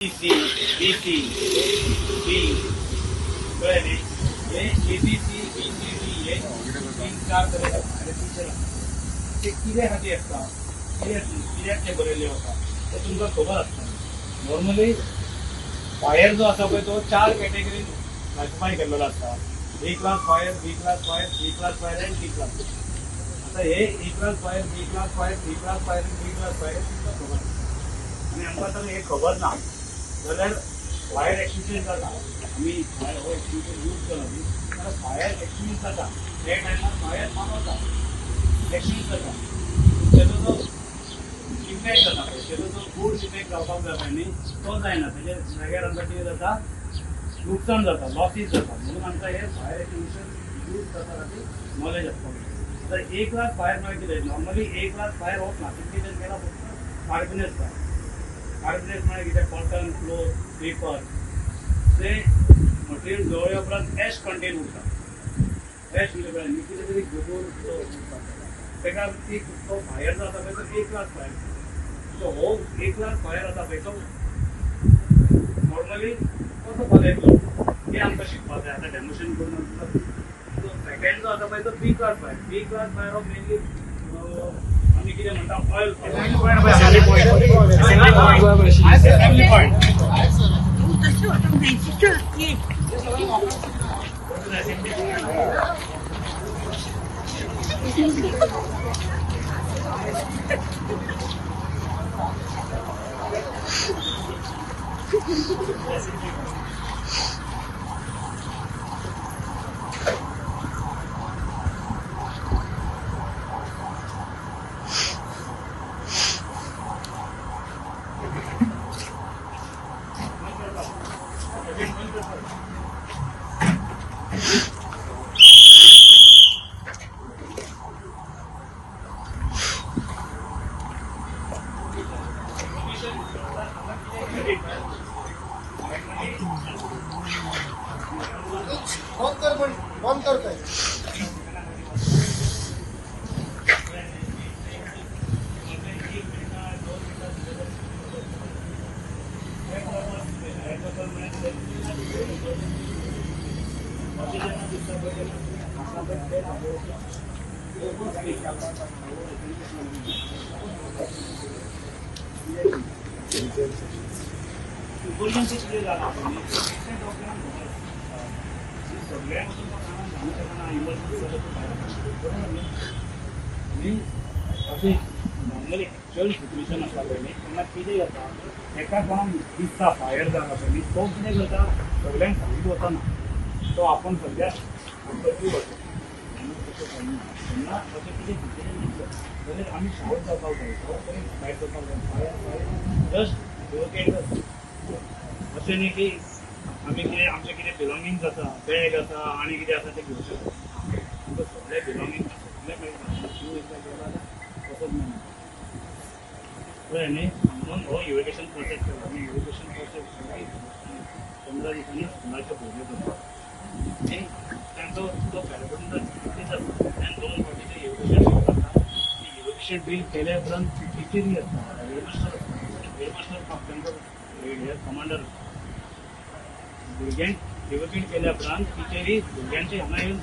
C B C D, कळ्ळें न्ही? हे A B C B C D हे तीन चार तरेचे फायर एक्सटिंग्विशर आसता. ते कित्या खातीर आसता, कित्याक ते बरयल्ले वता, ते तुमकां खबर आसता. नॉर्मली फायर जो आसा पळय, तो चार कॅटेगरीन क्लासिफाय केल्लो आसता: A class fire, B class fire, C class fire आनी डी क्लास. आता हे A class fire, B class fire, C class fire आनी डी क्लास फायर तुमकां खबर आसा. आनी आमकां तर हे खबर ना जाल्यार फायर एक्सटिंग्विशर जाता. आमी फायर हो एक्सटिंग्विशर यूज केलो न्ही जाल्यार फायर एक्सटिंग्विश जाता. त्या टायमार फायर मानवता, एक्सटिंग्विश जाता. तेजो जो इफेक्ट जाता पळय, तेजो जो गुड इफेक्ट जावपाक जाय पळय न्ही, तो जायना. तेजे जाग्यार आमकां कितें जाता, लुकसाण जाता, लॉसीस जाता. म्हणून आमकां हे फायर एक्सटिंग्विशर यूज करपा खातीर नॉलेज आसपाक जाय. आतां ए क्लास फायर म्हळ्यार कितें? नॉर्मली ए क्लास फायर हो क्लासिफिकेशन केला फक्त कार्बनस फायर. कार्बनस म्हळ्यार कितें? कॉटन, क्लोथ, पेपर, ते मटेरियल जळ्ळे उपरांत एश कंटेन उरता. एश म्हणजे कळ्ळें न्ही, कितें तरी गोबोर उरता. तेका ती तो फायर जो आसा पळय, तो ए क्लास फायर. सो हो ए क्लास फायर आसा पळय, तो नॉर्मली कसो चलयतलो ते आमकां शिकपाक जाय. आतां डेमोशन करून सेकंड जो आसा पळय, तो B class fire. B class fire हो मेनली आमी कितें म्हणटा, oil. Assembly point. Assembly point. तशें वचूंक जाय. असेंब्ली. बंद कर, पण बंद करताय. इमर्जन्सी कितें जाला पळय न्ही, ते डॉक्टरांक खबर आसता. सगळ्यांक वचून कोणाक सांगूंक शकना इमर्जन्सी जाल्यार तूं भायर वच. बरोबर न्ही? आनी अशें नॉर्मली एक्चुअल सिट्युएशन आसता पळय न्ही, तेन्ना कितें जाता, एका कोणाक दिसता फायर जाला पळय न्ही, तो कितें करता, सगळ्यांक सांगीत वचना, तो आपूण सगळ्या कर्फ्यू करता. तेन्ना तशें जायना. तेन्ना अशें कितें सिट्युएशन दिसलें जाल्यार आमी शावट जावपाक जाय, शावट करून भायर करपाक जाय, फायर फायर, जस्ट इवोकेट जाता. अशें न्ही की आमी कितें आमचें कितें बिलोंगींग्स आसा, बॅग आसा आनी कितें आसा तें घेवं शकता. आमकां सगळें बिलोंगींग सगळें मेळटा. जीव एकदा गेलो जाल्यार वचत मेळना, कळ्ळें न्ही? म्हणून हो इवोकेशन प्रोसेस केला आमी. इवोकेशन प्रोसेस 15 दिसांनी स्कुलाचे भुरगे करता आनी तांचो तो पॅरामेडिकल प्रॅक्टीस आसता. आनी दोन फावटी ते इवोकेशन ड्रील करता. ती इवोकेशन ड्रील केल्या उपरांत टिचरी आसता, हेडमास्टर आसता. हेडमास्टर तांचो कमांडर आसता. भुरग्यांक इवोकेट केल्या उपरांत टिचरी भुरग्यांचे हांगा येवन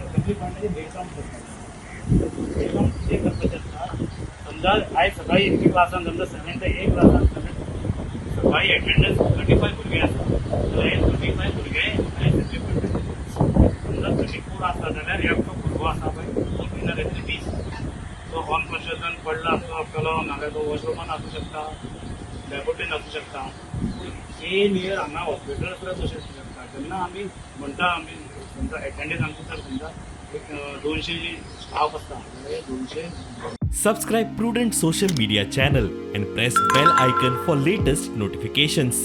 असेंब्ली पॉयंटाचेर हेड काउंट करतात. हेड काउंट कितें करपाचें आसता, समजा आयज सकाळी एके क्लासान, समजा सेवन ते एक क्लासान सकाळी एटेंडन्स 35 भुरगे आसा जाल्यार हे 35 भुरगे आयज असेंब्ली पॉयंटाचेर समजा 34 आसा जाल्यार एकटो भुरगो आसा पळय, तो क्लिनर येतले 20, तो अनकॉन्शियसान पडला आसतलो, नाल्यार तो वॉशरुमान आसूं शकता, लेबोरेटरीन आसूं शकता, सेम इयर हांगा हॉस्पिटल सुद्दां तशें आसूं शकता. जेन्ना आमी म्हणटा, आमी समजा एटेंडन्स आमची जर समजा एक 200 स्टाफ आसता जाल्यार 200 Subscribe Prudent Social Media channel and press bell icon for latest notifications.